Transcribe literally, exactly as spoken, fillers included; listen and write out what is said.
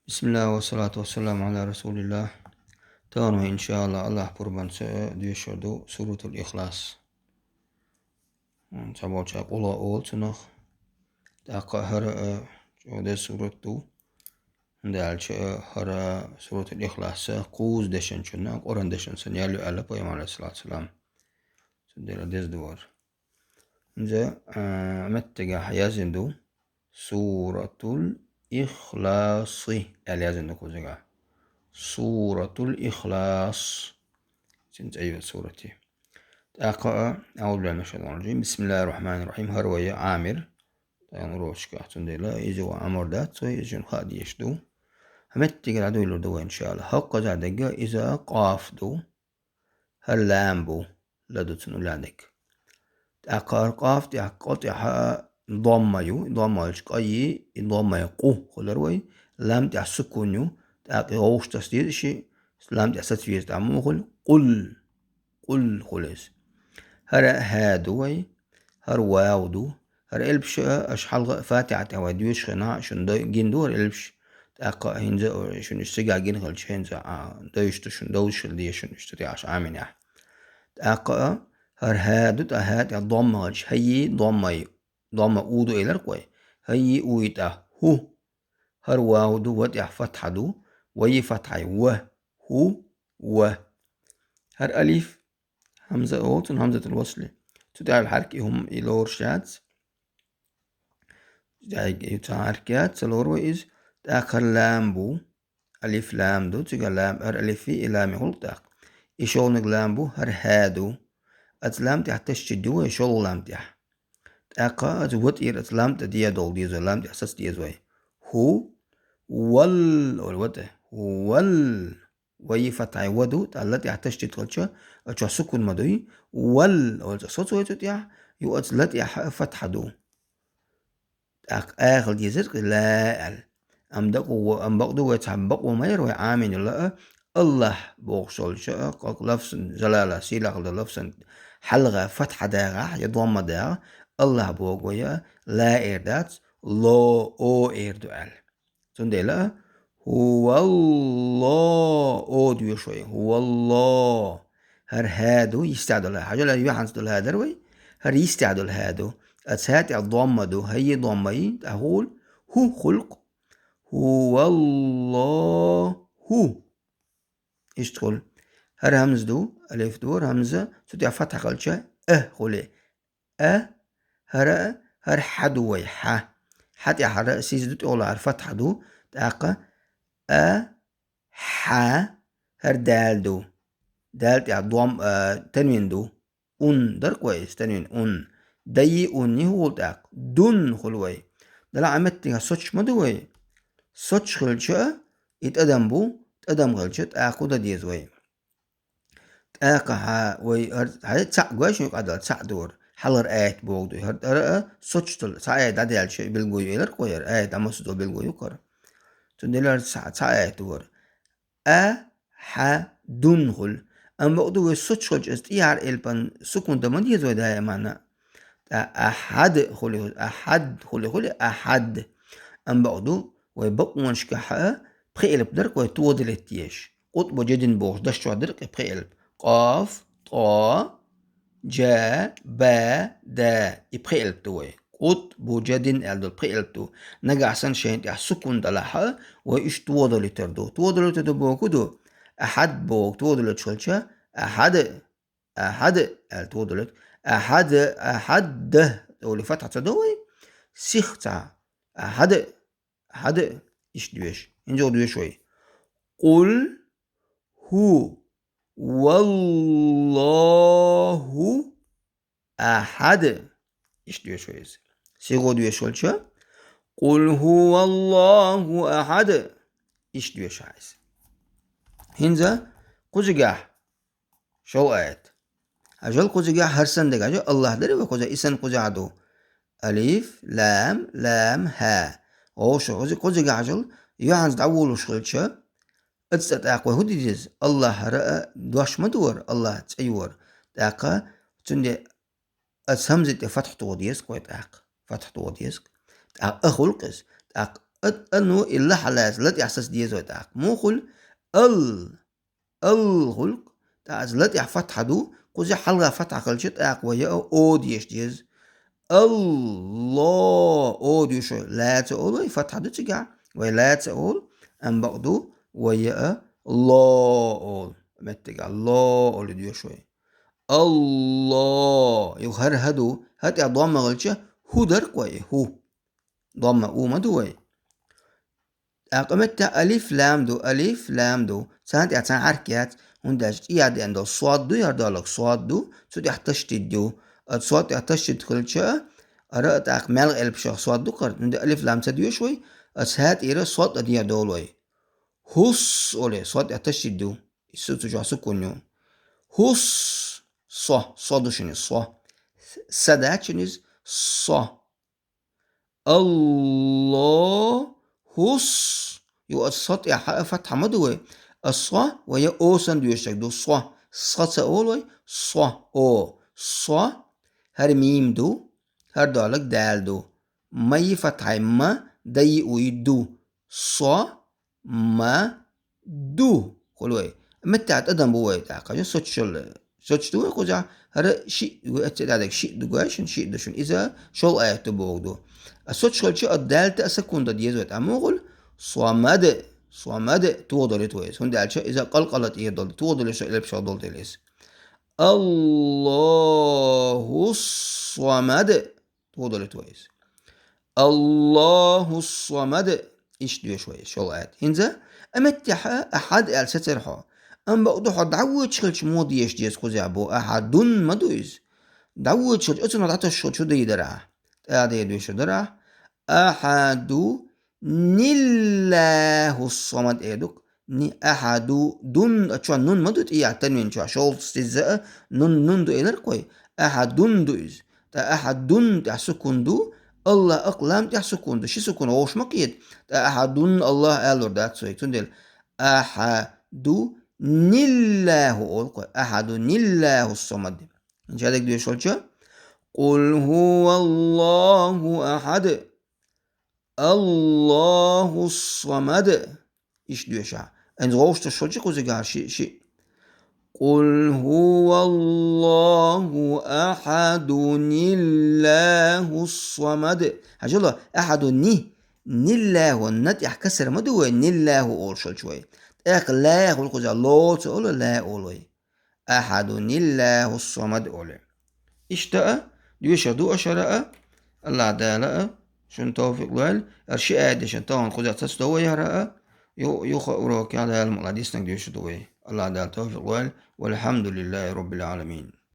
بسم الله والصلاة والسلام على رسول الله. Тахана вай, иншааллахӀ, АллахӀ пурбанца доьшур ду Суратул Ихлас. Цхьаболча Къул олу цунах. ТӀаккха хӀара, а, чӀогӀа деза сурат ду. ХӀунда аьлча, а, хӀара Суратул Ихлас кхузза дешначунна, Къуръан дешна санна ял ю аьлла Пайхамара, Ӏалайхиссалату вассалам. Цундела деза ду хӀара. ХӀинца, а, меттигехь яздина ду Суратул Ихласи аьлла яздина ду кхузахь. Суратул Ихлас. Цуьнан цӀе ю сурати. ТӀаккха а, أعوذ بالله من الشيطان الرجيم. بسم الله الرحمن الرحيم. ХӀара вай Ӏамир. Тахана урочка. Цундела иза вай Ӏамор дац вай, иза шуна хаа дезаш ду. Меттигера дӀадуьйлур ду вай, иншааллахӀ. ХӀокхузахь дерг иза къаф ду. ХӀара лам бу, ла ду цунна уллехь дерг. ТӀаккха хӀара къаф тӀехь, къа тӀехь а домма ю, и домма йолчу къа йи, и домма йи къу хуьлура вай, лам тӀехь сукун ю, тӀаккха и гӀовгӀаш таса деза ши, лам тӀехь саца веза тӀехь муха хуьлу, къул, къул хуьлу иза. ХӀара хӀа ду вай, хӀара вав ду. ХӀара элпаш а, аша хьалха а Фатихьа тӀехь вай доьшуш хенахь, шуна дай-, гина ду хӀара элпаш. ТӀаккха хӀинца а шуна иштта цигахь гина хилча, хӀинца а довзуш ду шуна, довзуш хила деза шуна иштта тӀехь аша Ӏамийнехь. ТӀаккха а хӀара хӀа ду, тӀаккха хӀа тӀехь домма хилча, хӀайи доммай, домма у ду элира-кх вай. ХӀайи уй тӀехь хӀу. ХӀара вав ду, ва тӀехь фатхьа ду, вайи фатхьай ва, хӀу, ва. ХӀара алиф, хӀамза олу цунна, хӀамзатул васли. Цу тӀехь хьаьрк и хӀума и лоруш яц. Цу тӀехь и цхьа хьаьрк яц, ца лору вай иза. ТӀаккха хӀара лам бу, алиф лам ду, цигахь лам, хӀара алифи и лами хуьлу тӀаккха. И шолгӀаниг лам бу, хӀара хӀа ду. Оцу лам тӀехь ташдид ду вай, шолгӀа лам тӀехь. ТӀаккха оцу ва тӀера оцу лам тӀе дӀадолла деза вай, лам тӀехь саца деза вай. ХӀу, вал, олу ва тӀе. ХӀу, вал. Вайи фатхьай ва ду, тӀаккха ла тӀехь ташдид хилча, а чохь сукун ма дуй. Вал, олу цӀа соцу вай цу тӀехь, ю оцу ла тӀехь а фатхьа ду. ТӀаккха а хила дезара-кх и ла аьлла. Амма дакъа ва-, амма бакъ ду вай цхьа бакъо ма яра вай Ӏамийна ла а, АллахӀ бохуш долчу а, кху лафзан, жалала, сийлахь долу лафзан хьалха фатхьа дагӀахь я домма дагӀахь, АллахӀ боху вай а, ла эр дац, ло, о эр ду аьлла. Цундела а, хӀу валло, о доьшу вай, хӀу валло. ХӀара хӀа ду, йистехь долу хӀа. Хьажал, юьхьанца долу хӀа дара вай. ХӀара йистехь долу хӀа ду. Оцу хӀа тӀехь домма ду, хӀайи домма йи, тӀаккха хӀу хуьлу, хӀу хуьлу-кх. ХӀу валло, хӀу. Иштта хуьлу. ХӀара хӀамза ду, алиф ду, хӀара хӀамза, цу тӀехь фатхьа хилча, а хуьлу. А, хӀара, хӀара хьа ду вай, хьа. Хьа тӀехь хӀара сиз ду, тӀехула хӀара фатхьа ду, тӀаккха а, хьа, хӀара дал ду. Дал тӀехь дом, а, танвин ду. Ун дара-кх вай иза, танвин, ун. Дайи унни хӀу хуьлу тӀаккха? Дун хуьлу вай. Делахь а меттигахь соцуш ма ду вай. Соцуш хилча, и тӀадам бу, тӀадам хилча, тӀаккха хӀу дан деза вай. ТӀаккха хьан вай хӀара, хьан цхьаъ гой шуна къадала, цхьаъ дора. Хьалхара аят боху ду. ХӀара тӀара а соцуш долу цхьа аят дӀадаьлча билгало ю элира-кх вай хӀара. Аят дӀа массо а билгало ю-кх хӀара. Цундела хӀара цхьа, цхьа аят дора. А, хьа, дун хуьлу. Амма бакъ ду вай соцуш хилча, иза тӀехьара элпан сукун дан ма деза вай даиманна. ТӀа ахьад хуьлу, ахьад хуьлу, хуьлу, ахьад. Амма бакъ ду вай бакъонашкахь а пхи элп дара-кх вай тодалить деш. Къутбу жадин бохуш дашчохь дара-кх и пхи элп. Къоф, тӀо, жа, ба, да. И пхи элп ду вай. Къутбу жадин аьлла долу пхи элп ду. Нагахь санна шайна тӀехь сукун далахь а, вай уьш тодалитар ду. Тодалитар ду боху ду. Ахьад боху тодалиташ хилча, ахьад, ахьад аьлла тодалит. Ахьад, ахьад, олий фатхьа ца до вай? Сих цхьа. Ахьад, ахьад, иштта доьшу. ХӀинца доьшу вай. Къул хӀу валлоху ахьад. Иштта доьшу вай иза. Сихо доьшу хилча, къул хӀу валлоху ахьад. Иштта доьшу хьан иза. ХӀинца кхузигахь шолгӀа аят. Хьажал кхузигахь хӀара санна дерг, хьажал, АллахӀ дара вай кхузахь, и санна кхузахь ду. Алиф, лам, лам, хьа. ГӀовгӀа кхузи-, кхузигахь хьажал, юьхьанца дӀаволуш хилча, оцу цӀа тӀаккха вай хӀу дан деза? АллахӀ хӀара а дош ма ду хӀара, АллахӀ цӀе ю хӀара. ТӀаккха цундела оцу хӀамзи тӀе фатхьа тоха деза-кх вай тӀаккха. Фатхьа тоха деза-кх. ТӀаккха а хуьлу-кх иза. ТӀаккха ат-, ану илла хьалаца, ла тӀехь саца деза вай тӀаккха. Муха хуьлу? Ал. Ал хуьлу. ТӀаккха иза ла тӀехь фатхьа ду, кхузахь хьалха фатхьа хилча, тӀаккха вай яа о деша деза. Алло, о доьшу вай, ла ца олу вай, фатхьа ду цигахь, вай ла ца олу, амма бакъ ду, вай яа ло олу. Меттигахь ло олу доьшу вай. Алло, юха хӀара хӀа ду, хӀа тӀехь домма хилча, хӀу дара-кх вай, хӀу. Домма у ма ду вай. ТӀаккха меттехь алиф лам ду, алиф лам ду. Царна тӀехь цхьа хьарак яц, хӀунда аьлча тӀехь деана долу сод ду, хӀара долу сод ду, цу тӀехь ташдид ду. Оцу сод тӀехь ташдид хилча, хӀара а тӀаккха маьлхан элпашах сод ду кхара, хӀунда алиф лам ца доьшу вай, оцу хӀа тӀера сод а дехьа долу вай. ХӀус олу, сод тӀехь ташдид ду. Ису цу чохь сукун ю. ХӀус, со, со ду шуна иза, со. Са дац шуна иза, со. Алло, хӀус. Ю, аса со тӀехь а фатхьа ма ду вай. Аса со, вай я о санна доьшург ду, со. Со ца олу вай, со, о. Со, хӀара мим ду, хӀара долаг дал ду. Ма йи фатхьай ма, да йи уй ду. Со, ма, ду. Хуьлу вай. Меттехь тӀадам бу вай тӀаккха. Соцуш, соцуш ду вай кхузахь. ХӀара шиъ ду, эццехь дӀадерг шиъ ду гой шуна, шиъ ду шуна. Иза шолгӀа аят ду боху ду. А соцуш хилча, а дал тӀе а сакун дан деза вай тӀаккха. Муха хуьлу? Сомад, сомад, тоха долуьйту вай иза. ХӀунда аьлча иза къалкъала тӀера долу, тоха долуьйту со элпашах долу дела иза. Аллохус-сомад. Тоха долуьйту вай иза. Аллохус-сомад. Иштта доьшу вай иза, шолгӀа аят. ХӀинца а меттехь ахьад аьлла сацара хьо. Амма бакъ ду хьо дӀавоьдуш хилча муха деша деза кхузахь боху, ахьадун ма ду иза. ДӀавоьдуш хилча, оцунах дӀатосуш хилча хӀун дийр дара ахь? ТӀаккха дийр доьшур дара ахь. Ахьаду ниллахус-сомад эр ду-кх. Ни ахьаду дун, а чохь нун ма ду тӀехь, танвин чохь, шовзткъа сизза а нун, нун ду элира-кх вай. Ахьадун ду иза. ТӀаккха ахьадун тӀехь сукун ду, Аллах акъ лам тӀехь сукун ду. Ши сукун вовшах ма кхета. ТӀаккха ахьадун Аллах алур дац вайга. Цундела ахьаду ниллаху олу-кх вай. Ахьаду ниллахус-сомад. ХӀинца дерг доьшуш хилча, Къул хӀуваллоху ахьад. Аллохус-сомад. Иштта доьшу ахь. ХӀинца вовшах тосуш хилча кхузахь шиъ, шиъ. Къул хӀуваллоху ахьадуниллахус-сомад. Хьажал, ахьаду ни, ниллаху, на тӀехь касра ма ду вай, ниллаху олуш хилча вай. ТӀаккха ла хуьлу кхузахь, ло ца олу, ла олу вай. Ахьадуниллахус-сомад олу. Иштта а доьшур ду аша хӀара а, Аллах Дала а шуна товфикъ лойла, хӀара ши аят дешна тахана кхузахь цацдо вай хӀара а, ю-, юха урокехь Дала мукъ лахь диснарг доьшур ду вай. Аллах Дала товфикъ лойла, валхьамдулиллахи роббил Ӏаламин.